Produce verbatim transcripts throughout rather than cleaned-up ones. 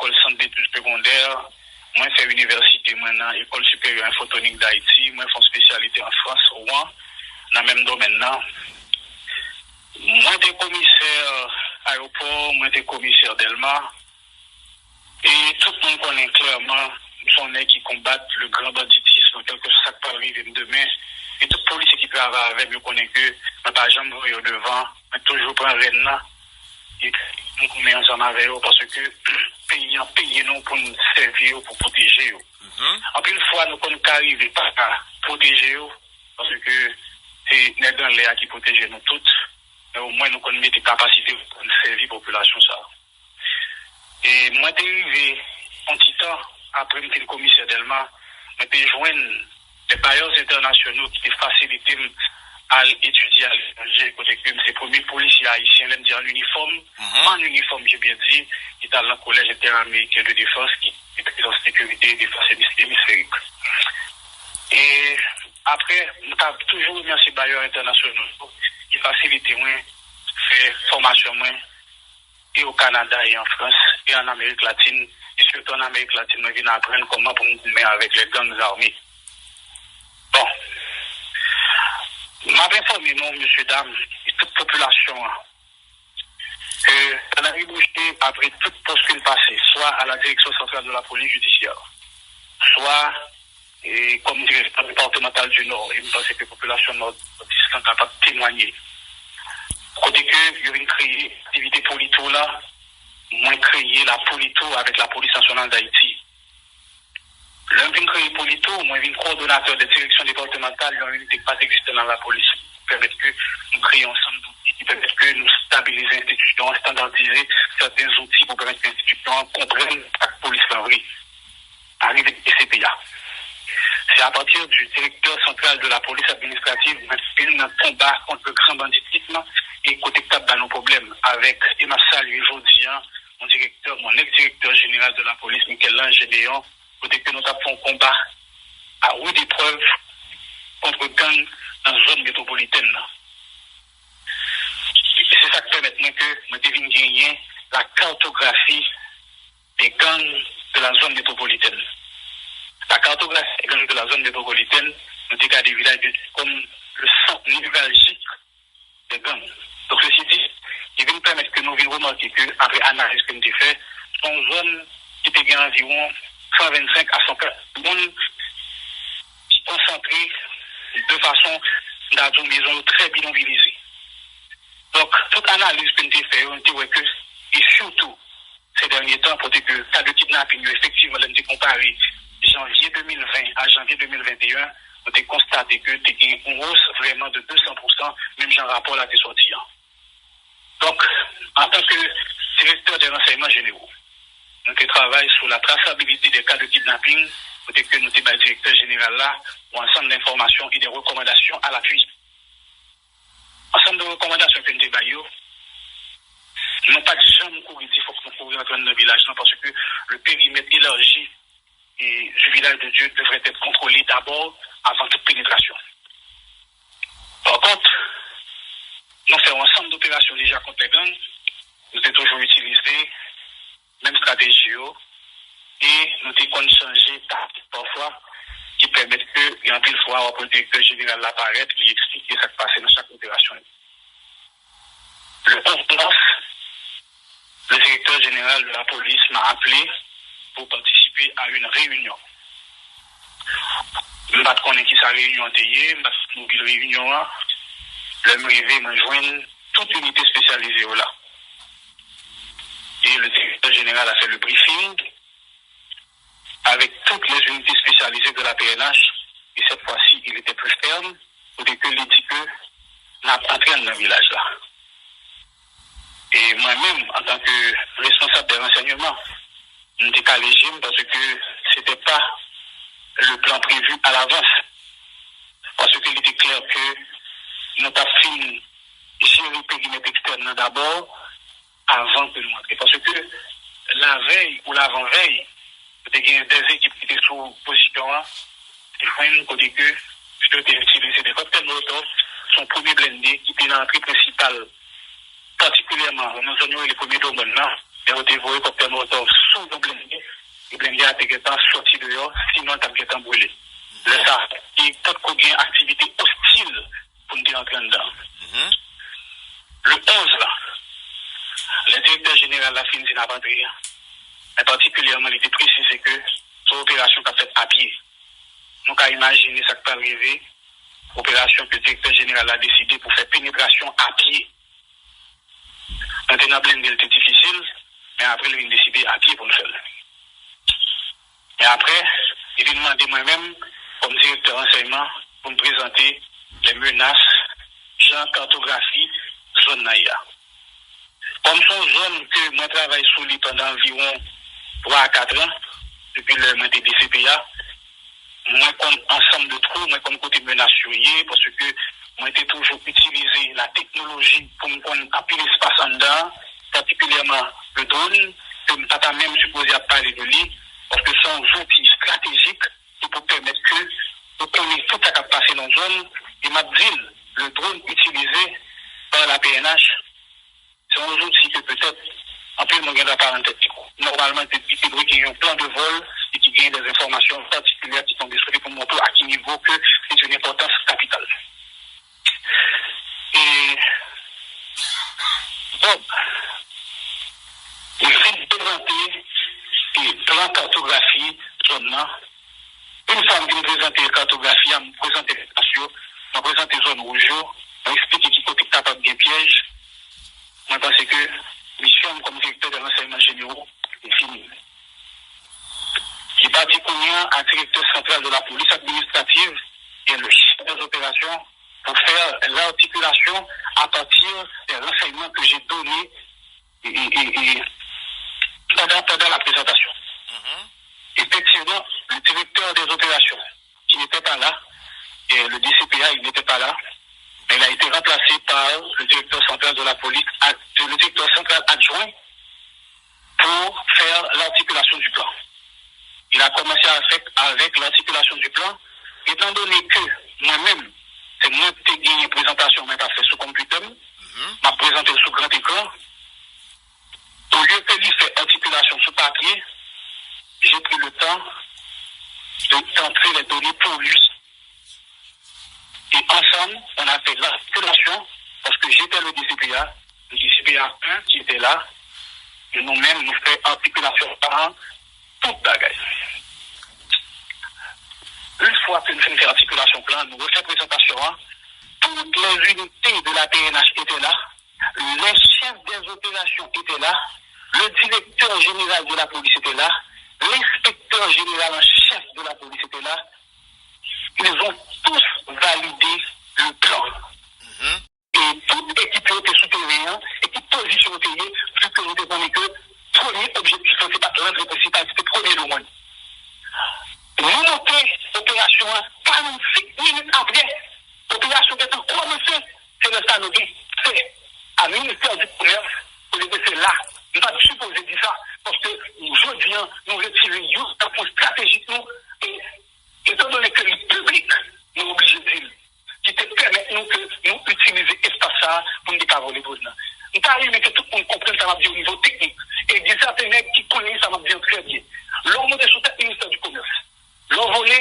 lekòl sant detid segondè, mwen fè inivèsite mwen nan École Supérieure Infotonik Dayiti, mwen fè yon espesyalite an Frans, Rouen, nan menm domèn nan. Mwen te komisè ayewopò, mwen te komisè Dèlma, e tout moun konnen klèman, m se yon nèg ki konbat le grand banditisme, kèlkeswa sa k pral rive m demen. E tout polisye ki travay avè m, yo konnen ke mwen pa janm voye yo devan, mwen toujou pran rèn nan, epi m goumen ansanm avè yo, paske peyi an peye nou pou n sèvi yo, pou pwoteje yo. Anpil fwa, nou konn ka rive pa ka pwoteje yo, paske se nèg anlè a ki pwoteje nou tout, men omwen nou konn mete kapasite pou n sèvi popilasyon sa a. E mwen te rive, yon ti tan apre m fin komisè Dèlma, mwen te jwenn de bayè entènasyonal ki te fasilite m al etidye aletranje, kote ke m se premye polisye ayisyen, lè m di an inifòm, an inifòm, je bien di, ki t al nan Collège Interaméricain de Défense, ki te prezans sekirite e defans emis- emisferik. E apre, m ka toujou remèsye bayè entènasyonal yo ki fasilite mwen fè fòmasyon mwen e o Kanada e an Frans e an Amerik Latin, e sitou an Amerik Latin, mwen vin aprann kòman pou m goumen avèk les gangs armés. Bon, m ap enfòme nou, mesye dam, e tout popilasyon an, ke Tananri Boucher, apre tout pòs ke l pase, swa à la Direction Centrale de la Police Judiciaire, swa e kòm direktè depatmantal di Nò, e m panse ke popilasyon nòdis lan kapab temwanye. Kote ke yo vin kreye aktivite Polito la, mwen kreye la Polito avèk Lapolis Nasyonal Dayiti. Lè m vin kreye Polito, mwen vin kowòdonatè de direksyon depatmantal yon inite ki pa t egziste nan lapolis. Pèmèt ke nou kreye yon ansanm zouti ki pèmèt ke nou stabilize enstitisyon an, estandadize sèten zouti pou pèmèt ke enstitisyon an konprann sa k polis lan vre. Arive P C P a. C'est à partir du directeur central de la police administrative mwen vin nan konba kont le grand banditisme e kote k t ap ba nou pwoblèm avèk, e m ap salye jodi a mon direktè, mon ex-directeur général de la police, Michel-Ange Gédéon, kote ke nou t ap fè yon konba à rude épreuve kont gang nan zòn metwopolitèn nan. Se sa k pèmèt mwen ke mwen te vin genyen la cartographie des gangs de la zone métropolitaine. La cartographie des gangs de la zone métropolitaine, nou te gade Vilaj de Dye kòm le centre névralgique des gangs. Donk, sesi di, li vin pèmèt ke nou vin remake ke, apre analiz ke m te fè, se yon zòn ki te gen anviwon san vennsenk a san trant moun ki konsantre de fason, m ta di w, mezon yo trè bidonvilize. Donk, tout analiz ke m te fè yo, m te wè ke, e sitou, se dènye tan, kote ke ka de kidnaping yo, efektivman, lè n te konpare janvye de mil ven a janvye de mil venteyen, nou te konstate ke te gen yon wòs vrèman de de san pousan, menm jan rapò la te sòti an. Donk, antanke direktè de ransèyman jenero, nou te travay sou la trasabilite de ka de kidnaping, kote ke nou te bay direktè jeneral la yon ansanm de enfòmasyon e de rekòmandasyon a lapui. Ansanm de rekòmandasyon ke n te bay yo, nou pa t janm kouri di fòk nou kouri antre anndan vilaj lan, paske le périmètre élargi et du village de Dieu devrait être contrôlé d'abord avant toute pénétration. Par contre, nou fè yon ansanm doperasyon deja kont lè gang, nou te toujou itilize menm estrateji yo, e nou te konn chanje taktik pafwa, ki pèmèt ke gen anpil fwa w ap wè direktè jeneral la parèt, li eksplike sa k pase nan chak operasyon li. Le onze mars, le directeur général de la police m'a appelé pour participer à une réunion. M pa t konnen ki sa reyinyon an te ye, m pa t mobil reyinyon an. Lè m rive, mwen jwenn tout inite espesyalize yo la. Et le directeur général a fait le briefing avec toutes les unités spécialisées de la P N H, et cette fois-ci, il était plus ferme, kote ke li di ke n ap antre anndan vilaj la. E mwen menm, antanke responsab de ransèyman, m te kale je m paske se te pa le plan prévu à l'avance. Paske li te klè ke nou t ap fin jere perimèt ekstèn nan dabò, avan ke nou antre. Paske lavèy ou lavanvèy, te gen de ekip ki te sou pozisyon an, te jwenn kote ke yo te itilize de kòktèl molotov, se yon premye blende ki te nan antre prensipal, patikilyèman nan zòn yo rele Premye Domòn nan, e yo te voye kòktèl molotov sou yon blende. a te gentan sòti deyò, sinon l t ap gentan brile. Lè sa a, e potko gen aktivite ostil pou n te antre anndan. Le onz la, lè direktè jeneral la fin di n ap antre a, men patikilyèman li te presize ke se yon operasyon k ap fèt apye. Nou ka imajine sa k pral rive, operasyon ke direktè jeneral la deside pou fè penetrasyon apye. Mwen te nan blende, l te difisil, men apre l vin deside apye pou l fè l. Men apre, li vin mande mwen menm, kòm direktè ransèyman, pou m prezante les menaces, jan katografi zòn nan ye a. Kòm se yon zòn ke mwen travay sou li pandan anviwon twa a kat an, depi lè mwen te D C P a, mwen konn ansanm de twou, mwen konn kote menas yo ye, paske mwen te toujou itilize la teknoloji pou m konn anpil espas anndan an, patikilyèman le drone, ke m pa ta menm sipoze ap pale de li, paske se yon zouti estratejik ki pou pèmèt ke ou konnen tout sa k ap pase nan zòn, e m ap di l, le drone utilisé par la P N H, se yon zouti ke petèt anpil moun gen dwa pa rann tèt li kont. Nòmalman, te, te dwe gen yon plan de vol e ki gen des informations particulières ki tonbe sou li pou montre w a ki nivo ke li gen yon enpòtans kapital. E, bon, li fin prezante e plan katografi zòn nan. Yon fwa m fin prezante katografi a, m prezante espas yo, mwen prezante zòn wouj yo, mwen eksplike ki kote k kapab gen pyèj, mwen panse ke misyon m kòm direktè de ransèyman jenero te fini. Li pati kounye a a direktè santral de la polis administrativ et le chef des opérations pour faire l'articulation à partir des renseignements que j'ai donnés et, et, et, et pendant, pendant la présentation. Effectivement, le directeur des opérations, qui n'était pas là, et le D C P A, il n'était pas là, mais il a été remplacé par le directeur central de la police, le directeur central adjoint, pour faire l'articulation du plan. Il a commencé avec, avec l'articulation du plan, étant donné que moi-même, c'est moi qui ai une présentation, mais pas fait sous computer, m'a présenté sous grand écran. Au lieu que lui fait articulation sous papier, j'ai pris le temps de, d'entrer les données pour lui. Et ensemble, on a fait l'articulation, parce que j'étais le D C P A, le D C P A un qui était là, et nous-mêmes, nous fait articulation par tout bagay. Une fois que nous finissons l'articulation plan, nous refaisons présentation, hein. Toutes les unités de la P N H étaient là, les chefs des opérations étaient là, le directeur général de la police était là, l'inspecteur général en chef de la police était là. Ils ont tous validé le plan. E tout ekip yo te sou teren an e ki pozisyon yo te ye, vu que nou te konnen ke premye objektif lan se pa t rantre prensipal, se te premye domwen. Nou monte operasyon an karannsenk minit apre, operasyon gentan kòmanse, se lè sa nou gen fè a ministè di komès, kote ke se la, m pa t sipoze di sa, paske jodi an, nou retire youn nan pwen estratejik nou, e, etandone ke li piblik, nou oblije di l, ki te pèmèt nou ke nou itilize espas sa a pou n te ka vòlè dwòn nan. M ta renmen ke tout moun konprann sa m ap di o nivo teknik. E gen sèten nèg ki konnen sa m ap di an trè byen. Lè w monte sou tèt ministè di komès, lè w vole,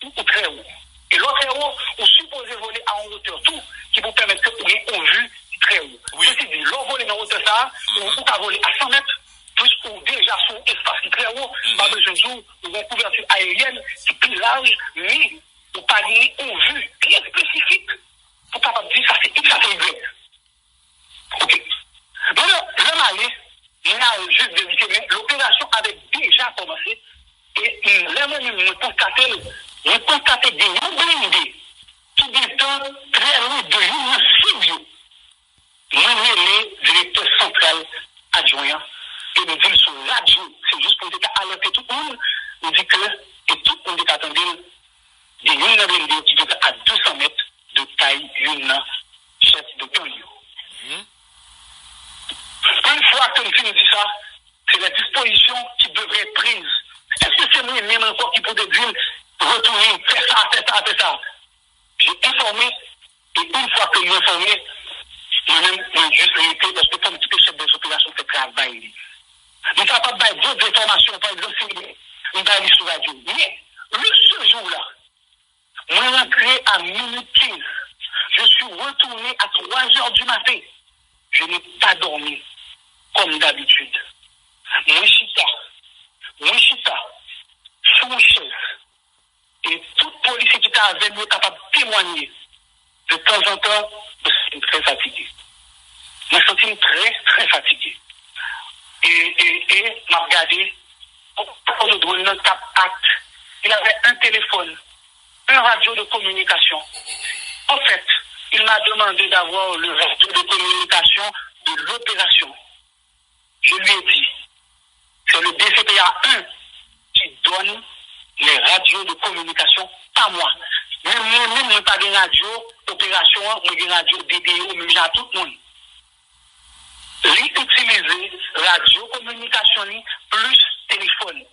ou, ou trè wo. E lè w trè wo, ou sipoze vole a yon wotè tou ki pou pèmèt ke ou gen yon vi ki trè wo. Sesi di, lè w vole nan wotè sa a, ou, ou ka vole a san mèt, plis ou deja sou yon espas ki trè wo, m pa bezwen di w, ou gen yon kouvèti ayeryèn ki pi laj, men ou pa gen yon vi byen espesifik pou kapab di sa se X, sa se Y. Ok. Bon, lè, lè m ale, mwen al jis verifye, men loperasyon avèk deja kòmanse, e, mm, lè mwen menm mwen konstate l, mwen konstate gen yon blende ki gentan trè lwen de youn nan sib yo. Mwen rele direktè santral adjwen an e m di l sou radyo, se jis pou m te ka alète tout moun, m di ke, e tout moun te ka tande l, gen youn nan blende yo ki gentan a de san mèt de tay youn nan chèf de gang yo. Une fois que m fin di sa, c'est les dispositions qui devraient être prises. Èske se mwen menm ankò ki pou te di l, retounen, fè sa, fè sa, fè sa? J'ai informé, et une fois que m enfòme, mwen menm, mwen jis rete, paske fò m kite chèf dèzoperasyon fè travay li. M kapab bay dòt enfòmasyon, pa egzanp, si m Jounalist sou radyo. Men, le ce jour-là, mwen rantre a minwi kenz. Je suis retourné à trois heures du matin. Je n'ai pas dormi, comme d'habitude. Mwen chita, mwen chita sou yon chèz. E tout polisye ki te avè m yo kapab temwanye. De tanzantan, mwen santi m trè fatige. Mwen santi m trè, trè fatige. E, e, e, m ap gade, opérateur de drone nan t ap act. Il avait un téléphone, un radio de communication. En fait, il m'a demandé d'avoir le radio de communication de l'opération. Je lui ai dit, c'est le D C P A un qui donne les radios de communication, pas moi. Menm mwen menm, mwen pa gen radyo operasyon an, mwen gen radyo D D O, menm jan ak tout moun. Li itilize radyo kominikasyon li plis telefòn.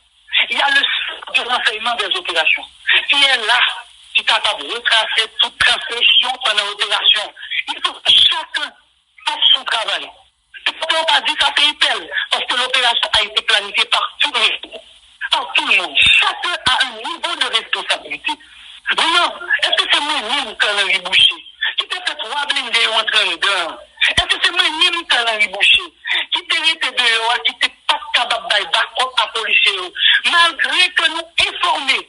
Il y a le centre de renseignement des opérations qui est là, ki kapab retrase tout transmisyon pandan operasyon. Il faut que chacun fasse son travail. Pou yo pa di sa se entèl, paske l'opération a été planifiée par tout le monde, par tout le monde. Chacun a un niveau de responsabilité. Maintenant, èske se mwen menm Carl Henry Boucher ki te fè twa blende yo antre anndan an? Èske se mwen menm Carl Henry Boucher ki te rete deyò a, ki te pa t kapab bay bakòp a polisye yo, malgre ke nou enfòme?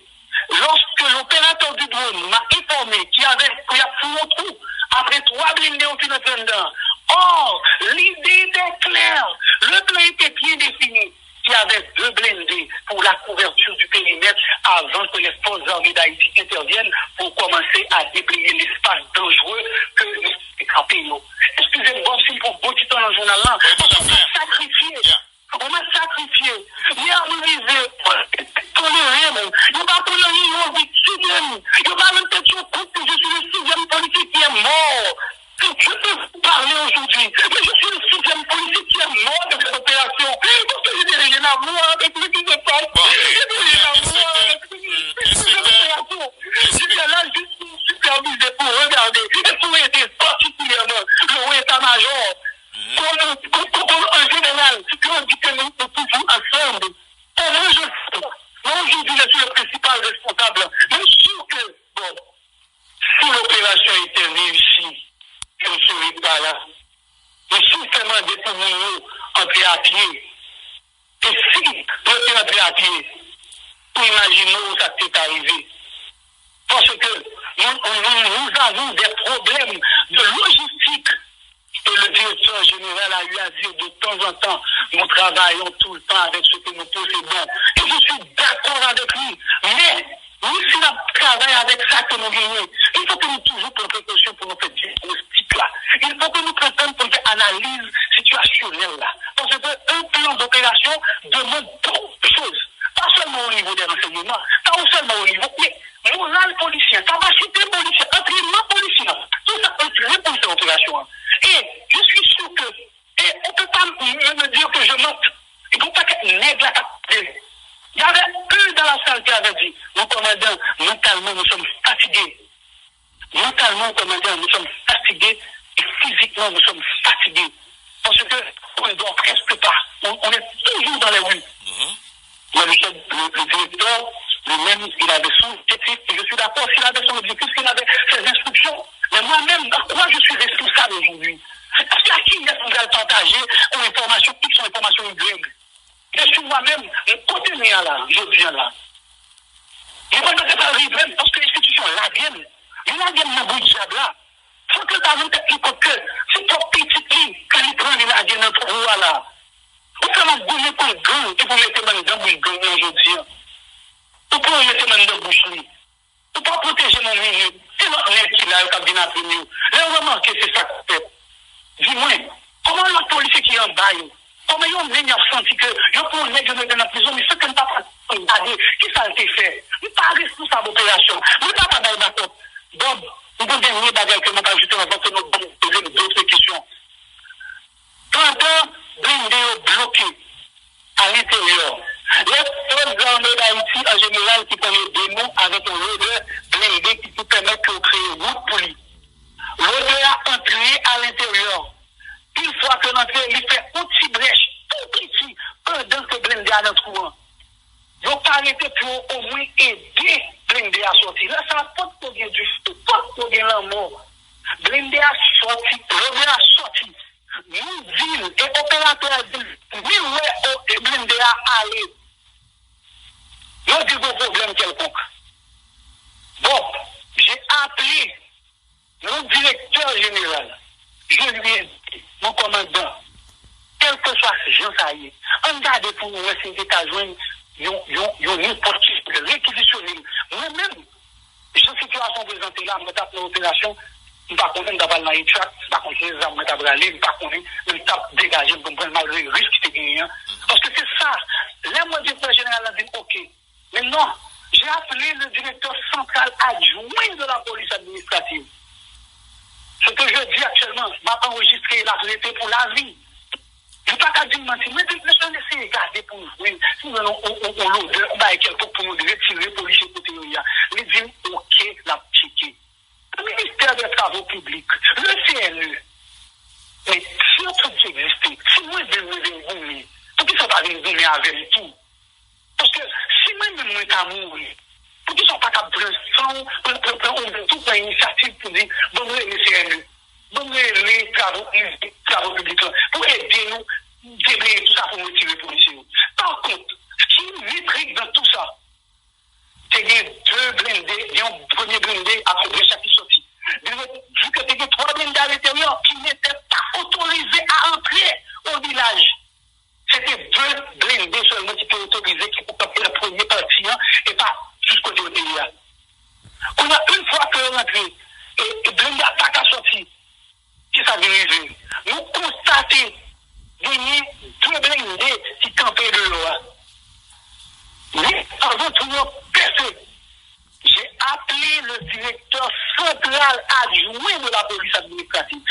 Lorsque l'opérateur du drone m'a informé qu'il y avait, qu'il y a foutre un trou après trois blindés au fin de Or, l'idée était claire. Le plan était bien défini. Il y avait deux blindés pour la couverture du périmètre avant que les forces armées d'Haïti interviennent pour commencer à déblayer l'espace dangereux que nous avons. Excusez-moi, si vous voulez, dans le journal là, on m'a sacrifié. Ou mèt sakrifye. Yè mwen rive, tolere m. Yo pa konn anyen, yo anvi tiye m. Yo pa menm tèt yo kont ke je suis le sixième policier qui est mort. Je peux vous parler aujourd'hui, mais je suis le sixième policier qui est mort de cette opération. Parce que je n'ai rien à voir avec ce qui se passe. Je n'ai rien à voir avec cette opération. J'étais là juste pour superviser, pour regarder et pour aider particulièrement le haut état-major. Kon, kon, kon, kon, an jeneral, yo di ke nou, nou toujou ansanm. Omwen jodi a, mwen jodi je suis le principal responsable. Mwen si ke, bon, si l'opération était réussie, que je ne serais pas là. Mwen si te mande pou moun yo antre a pye. E si yo te antre a pye, ou imajine w sa k te ka rive. Parce que nous, nous, nous avons des problèmes de logistique. Et le directeur général a eu à dire de temps en temps, nous travaillons tout le temps avec ce que nous possédons. Et je suis d'accord avec lui. Mais, nou, si n ap travay avèk sa ke nou genyen, il faut que nous toujours prendre précaution pour nous faire diagnostic là. Il faut que nous prenions pour faire analyse situationnelle là. Parce que un plan d'opération demande beaucoup de choses. Pas seulement au niveau des renseignements, pas seulement au niveau, mais moral polisyen, kapasite polisyen, antrenman polisyen, tout sa antre pou fè operasyon an. E je suis sûr que, et on peut pas me, me dire que je mente. E gon pakèt nèg la k ap pale. Y avait un dans la salle qui avait dit, mon commandant, mentalement, nous sommes fatigués. Mentalement, commandant, nous sommes fatigués et physiquement, nous sommes fatigués. Parce que on ne dort presque pas. On, on est toujours dans les rues. Mais le chef, le, le directeur, lui-même, il avait son objectif. Et je suis d'accord, s'il avait son objectif, s'il avait ses instructions. Mais moi-même, dans quoi je suis responsable aujourd'hui? Est-ce que à qui est-ce que vous allez partager une information X ou information Y? Je suis moi-même, kote m ye a la, jodi a la. Mwen pa t ka rive m, paske enstitisyon lage m. Li lage m nan bri dyab la. Fòk l ta nan tèt li kont ke se pwòp pitit li ke li pran, li lage nan twou a la. Ou fè m ap goumen kont gang, epi w mete m anndan bouch gang nan jodi a. Ou pran w mete m anndan bouch li. Ou pa pwoteje m yon minit. Se lòt nèg ki la yo k ap vin apre m yo. Lè yo remake se sa k ap fèt. Di mwen, kòman lòt polisye ki anba yo, kòman yo menm y ap santi ke yo pran yon nèg yo mete nan prizon, men san ke m pa pran gade kisa l te fè? M pa responsab operasyon. Mwen pa ka bay bakòp. Bob, m gon dènye bagay ke mwen ka ajoute anvan ke nou ban m poze m dòt kesyon. Pandan blende yo bloke alenteryè, lè fòs zame d Ayiti an jeneral ki konn ede nou avèk yon lodè blende ki pou pèmèt ke yo kreye wout pou li. Lodè a antre alenteryè. Yon fwa ke l antre, li fè yon ti brèch tou piti pandan ke blende a nan twou an. Yo pa rete pou yo omwen ede blende a sòti. Lè sa a, potko gen dife, potko gen lanmò. Blende a sòti, blende a sòti. Nou di l, e operatè a di l, li wè o- e blende a ale. Yo di l gon pwoblèm kèlkonk. Bon, j'ai appelé mon directeur général, je lui ai dit, mon commandant, kèlkeswa jan sa ye, ann gade pou nou wè si n te ka jwenn yon, yon, yon nenpòt ki rekizisyone l. Mwen menm, jan sitiyasyon prezante la, mwen t ap nan operasyon, m pa konnen m t ap al nan Itrak, m pa konn ki zam mwen t ap rale, m pa konnen, men m t ap degaje m pou m pran l malgre risk ki te genyen an. Paske se sa, lè mwen direktè jeneral la di m, oke, men non, j'ai appelé le directeur central adjoint de la police administrative. Ce que je dis actuellement, m ap anrejistre, l ap rete pou lavi. Li pa ka di m manti. Mwen di, mesye, n eseye gade pou n jwenn, si n jwenn yon, yon, yon, yon lodè, yon bagay kèlkonk pou nou retire polisye kote yo ye a. Li di m, oke, l ap tcheke. Le ministère des Travaux Publics, le C N E. Men, si yo tout egziste, si mwen menm mwen vin goumen, poukisa w pa vin goumen avè m tou? Paske si mwen menm mwen ta mouri, poukisa w pa t ap pran san w, pran, pran, pran, ou menm tou pran inisyativ pou di, ban m rele C N E, ban m rele travo, travo piblik lan, pou ede nou debleye tou sa pou nou retire polisye yo. Pa kont, ki metrik nan tou sa? Te gen de blende, gen yon premye blende ak yon dezam ki soti. Di ke te gen twa blende a lenteryè ki nètè pa otorize a antre o vilaj. Se te de blende sèlman ki te otorize ki pou kanpe nan premye pati an e pa jis kote yo te ye a. Kounye a, yon fwa ke yo rantre, e, e blende a pa ka soti. Kisa ki rive? Nou konstate genyen de blende ki kanpe deyò a. Men, anvan tou yo pèse, j'ai appelé le directeur central adjoint de la police administrative.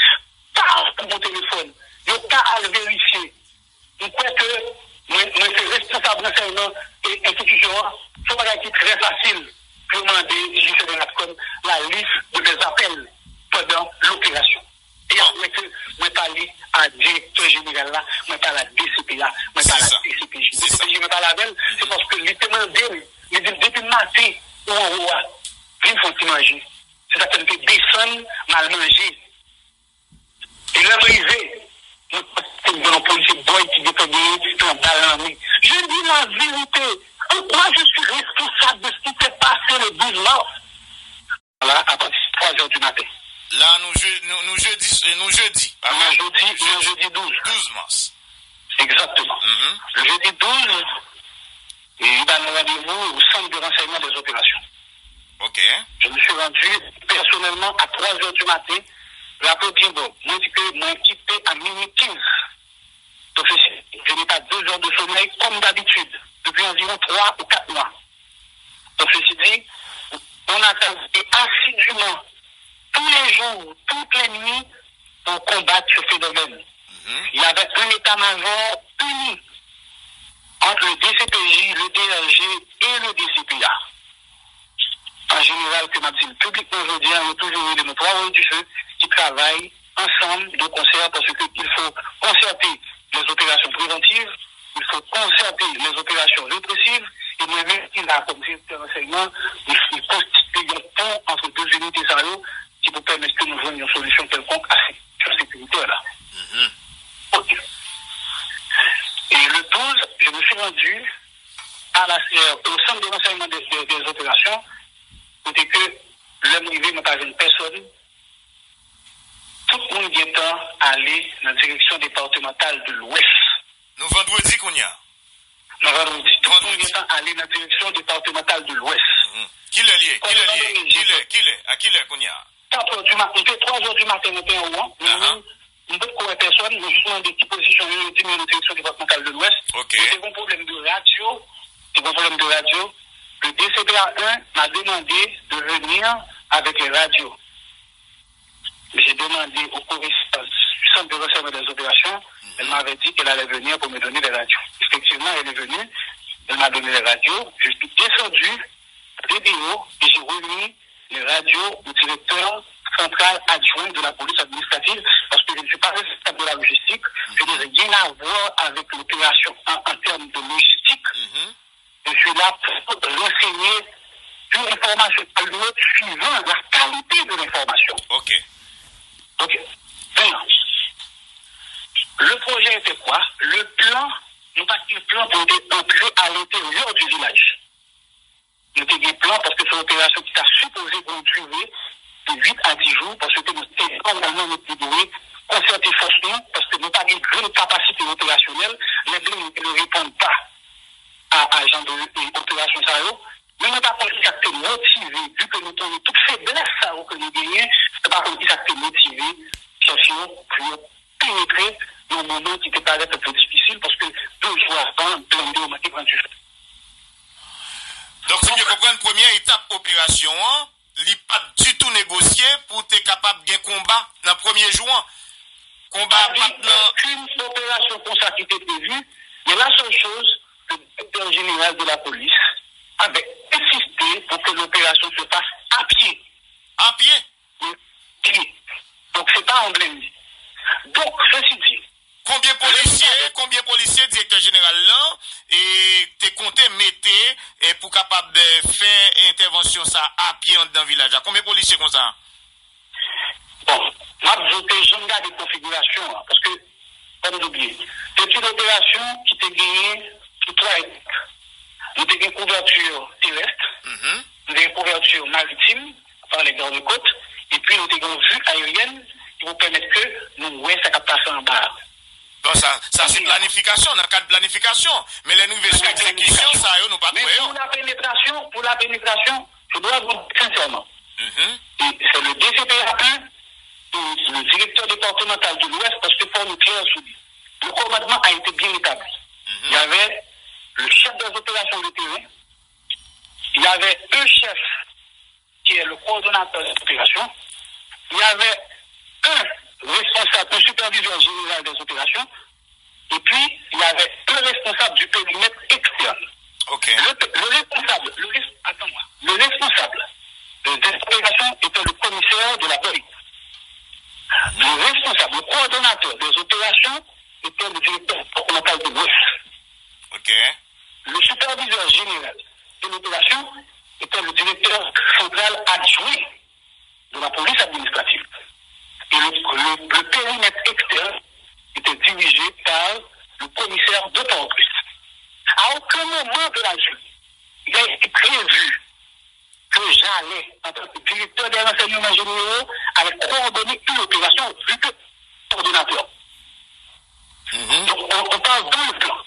Pa yon telefòn, yo ka al verifye. M kwè ke mwen, mwen se responsab ransèyman e enstitisyon an, se yon bagay ki trè fasil pou yo mande D G C de Natcom la liste de mes appels pendant l'opération. E ap wè ke mwen pale a direktè jeneral la, mwen pale a D C P a, mwen pale a D C P J. D C P J mwen pale avè l, se paske li te mande m, li di m depi maten ou anwo a, vin fè yon ti manje. Se sa k fè m te desann m al manje. E lè m rive, mwen konstate m gen yon polisye bòy ki gentan gen yon bal nan men. Je dis la vérité, en quoi je suis responsable de ce qui s'est passé le douze mars? La, apati de twa zè di maten. La, nou, je, nou, nou jedi, nou jedi. Nou jedi, nou jedi douz. Douz mas. Exactement. Le jeudi douze, et il a un rendez-vous au centre de renseignement des opérations. Ok. Je me suis rendu personnellement à trois heures du matin. Raple byen, bon, mwen di ke mwen kite a minui kenz. Donc, ceci, je n'ai pas deux heures de sommeil comme d'habitude depuis environ trois ou quatre mois. Donc, ceci dit, on a travaillé assidûment tous les jours, toutes les nuits pour combattre ce phénomène. Il y avait un état-major uni entre le D C P J, le D R G et le D C P A. An jeneral, ke m ap di l piblikman jodi a, yo toujou rele nou twa wòy dife ki travay ansanm de konsè, paske il faut concerter les opérations préventives, il faut concerter les opérations répressives, e mwen menm ki la kòm direktè ransèyman, m konstitye yon pon ant de inite sa yo ki pou pèmèt ke nou jwenn yon solisyon kèlkonk a sitiyasyon sekiritè la. Ok. Et le douze, je me suis rendu à la, euh, au centre de renseignement des, des, des opérations, kote ke lè m rive, mwen pa jwenn pèsòn. Tout moun gentan ale nan direksyon depatmantal de Lwès. Nou vandredi kounye a. Nou vandredi. Tout moun gentan ale nan direksyon depatmantal de Lwès. Kilè l ye? Kilè l ye? Kilè? Kilè? A kilè kounye a? Kat è di maten, se twa zè di maten nou te anwo a. Mwen menm, m potko wè pèsòn, mwen jis mande ki pozisyon yo, yo di m yo nan direksyon depatmantal de Lwès. Ok. Men te gen pwoblèm de radyo, te gen pwoblèm de radyo. Le D C P A un m'a demandé de venir avec les radios. J'ai demandé au correspondant du centre de renseignement des opérations. Elle m'avait dit qu'elle allait venir pour me donner les radios. Effectivement, elle est venue, elle m'a donné les radios. Je suis descendu des bureaux et j'ai remis les radios au directeur central adjoint de la police administrative parce que je ne suis pas responsable de la logistique. Je n'ai rien à voir avec l'opération en, en termes de logistique. Mhm. Je suis là pour renseigner une information à un niveau suivant la qualité de l'information. Ok. Ok. Maintenant, le projet était quoi? Le plan, nou pa t gen plan pou nou te antre à l'intérieur du village. Nou te gen plan paske se yon operasyon ki ta sipoze gen yon dire de uit a dis jou, paske nou te nòmalman nou te dwe konsète fòs nou, paske nou pa gen grenn kapasite operasyonèl, les blindés ne répondent pas à, à jan de e, operasyon sa yo. Men mwen pa konn kisa k te motive, vi ke nou konnen tout feblès sa yo ke nou genyen, mwen pa konn kisa k te motive chèf yo pou yo penetre nan yon moman ki te parèt anpil difisil, paske de jou avan, blende yo manke pran dife. Donk, si m byen konprann, premyè etap operasyon an, li pa t ditou negosye pou te kapab gen konba nan premye jou an. Konba a pa t nan. Okenn operasyon konsa ki te previ, men la sèl choz, le directeur général de la police avait insisté pour que l'opération se fasse à pied. A pye? Pye. Donk, se pa yon blende. Donk, sesi di, Konbyen polisye, konbyen polisye direktè jeneral lan e te konte mete e pou kapab e, fè entèvansyon sa a pye anndan vilaj la? Konbyen polisye konsa? Bon, m ap di w ke jan m gade konfigirasyon an, paske, fò n di w byen, se te yon operasyon ki te genyen sou twa etap. Nou te gen kouvèti terès, nou te gen kouvèti maritim, par les gardes-côtes, epi nou te gen yon vi aeryèn ki pou pèmèt ke nou wè sa k ap pase anba a. Bon, sa, sa se planifikasyon, nan kad planifikasyon. Men lè n rive sou egzekisyon, sa yo nou pa t Men wè yo. Pou la penetrasyon, pou la penetrasyon, je dois vous dire sincèrement, et c'est le D C P A un, et le directeur départemental de l'Ouest, paske fò nou klè sou li. Le commandement a été bien établi. Il y avait le chef des opérations de terrain, il y avait un chef qui est le coordonnateur des opérations, il y avait un responsable, un superviseur général des opérations, et puis il y avait un responsable du périmètre externe. Ok. Le, le responsable, le, res- attends-moi, le responsable de- des opérations était le commissaire de la police. Le responsable, le coordonnateur des opérations était le directeur départemental de l'Ouest. Ok. Le superviseur général de l'opération était le directeur central adjoint de la police administrative. Et le, le- le périmètre externe était dirigé par le commissaire de Port-au-Prince. À aucun moment de la journée, il a été prévu que j'allais, en tant que directeur des renseignements généraux, aller coordonner une opération, vu que coordonnateur. Donc, on, on parle dans le plan.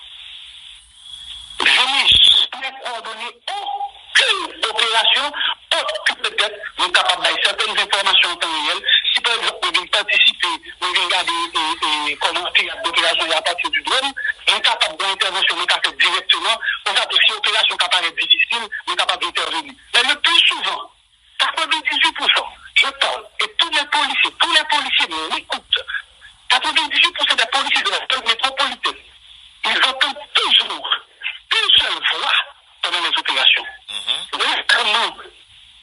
Je n'ai jamais coordonné aucune opération autre que peut-être nou kapab bay certaines informations en temps réel. Si, par exemple, nou vin patisipe, nou vin gade e, e, kòman teyat operasyon yo apati du drone, nou kapab gen entèvansyon nou ka fè direkteman. Konsa tou, si operasyon ka parèt difisil, nou kapab entèveni. Men le plus souvent, quatre-vingt-dix-huit pour cent, je parle, et tous les policiers, tous les policiers m'écoutent. Quatre-vingt-dix-huit pour cent des policiers de la zone métropolitaine, ils entendent toujours une seule voix pendant les opérations. Rarement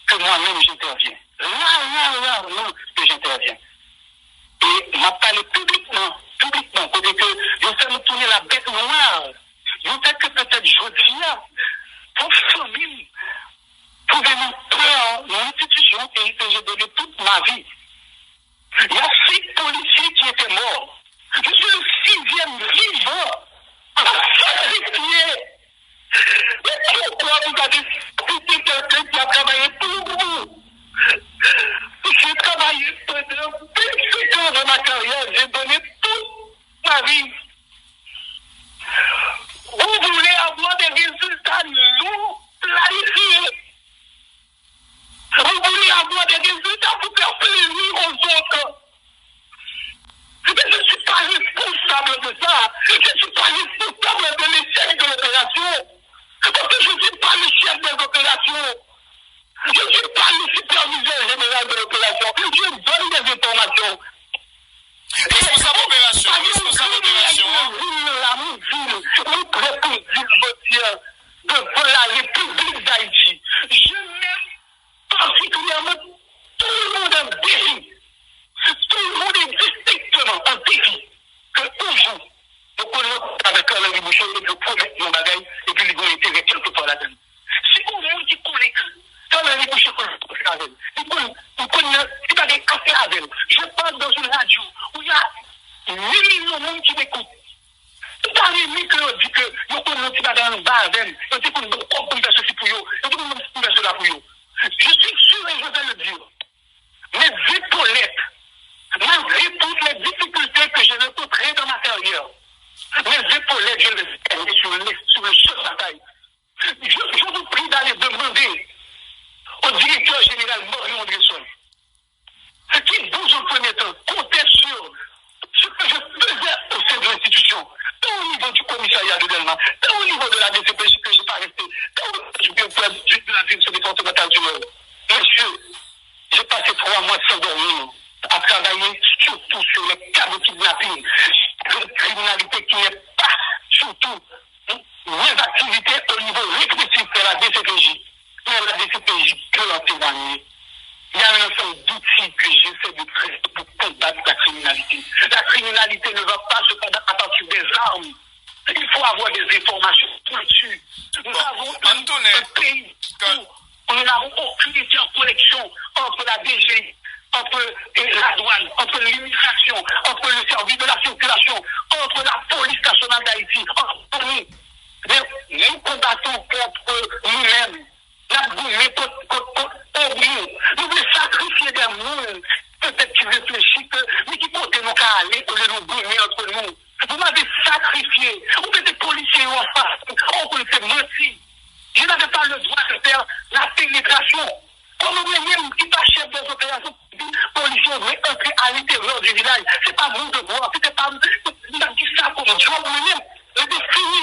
que moi-même j'interviens. Rarement que j'interviens. E m ap pale piblikman, piblikman, kote ke yo fè nou tounen la bèt nwa. Yo fè ke petèt jodi a, pwòp fanmi m twouve nan pè nan enstitisyon ke I P G donne toute ma vie. Il y a six policiers qui étaient morts. Je suis le sixième vivant à sacrifier. Mais pourquoi vous avez critiqué quelqu'un qui a travaillé pour vous? J'ai travaillé pendant vingt-cinq ans de ma carrière, j'ai donné toute ma vie. Vous voulez avoir des résultats non planifiés. Vous voulez avoir des résultats pour faire plaisir aux autres. Mais je ne suis pas responsable de ça. Je ne suis pas responsable de l'échec de l'opération. Parce que je ne suis pas le chef des opérations. Je ne suis pas le superviseur général de l'opération. Je donne des informations. Responsab operasyon, responsab operasyon an. Mwen prè pou di l jodi a devan la Repiblik Dayiti. Je mèt patikilyèman tout le monde en défi. Tout le monde est distinctement en défi. Ke yon jou, yo konekte avèk Carl Henry Boucher epi yo pwomèt yon bagay epi li gen enterè kèlkeswa la avè l. Li konn, li konn nan ti bagay afè avè l. Je parle dans une radio où il y a huit millions moun ki m ekoute. M ta renmen ke yo di ke yo konn yon ti bagay anba avè m. Yo te konn ban m kòb pou m fè sesi pou yo. Yo te konn ban m fè sela pou yo. Je suis sûr et je vais le dire. Mes épaulettes, malgré toutes les difficultés que j'ai rencontrées dans ma carrière, mes épaulettes, je les ai sur, les- sur le champ de bataille. Je, je vous prie d'aller demander au directeur général Marion Andrésol qui, dans un premier temps, comptait sur ce que je faisais au sein de l'institution, tant au niveau du commissariat de Dèlma, tant au niveau de la D C P J que j'ai pas resté, tant au niveau du directeur du- de la direction départementale du Nord. Monsieur, j'ai passé trois mois sans dormir à travailler surtout sur les cas de kidnapping, de criminalité qui n'est pas surtout mes activités au niveau répressif de la D C P J. Mais la D C P J peut en témoigner. Il y a un ensemble d'outils que j'essaie de créer pour combattre la criminalité. La criminalité ne va pas se combattre à partir des armes. Il faut avoir des informations pointues. Nous avons un pays où nous n'avons aucune interconnexion entre la D G I, entre la douane, entre l'immigration, entre le service de la circulation, entre la police nationale d'Haïti, entre nous. Men nou konbatan kont nou menm. N ap goumen kont, kont, kont òg nou. Nou vle sakrifye de moun petèt ki reflechi ke men ki kote nou ka ale olye nou goumen antre nou. Vous m'avez sacrifié. Vous mettez policiers en face. On connaissait menti. Je n'avais pas le droit de faire la pénétration. Kòman mwen menm ki pa chèf de opération, polisye yo dwe antre à l'intérieur du village? Se pa mon devoir, se te pa m, m ap di sa kòm djòb mwen menm. Mwen te fini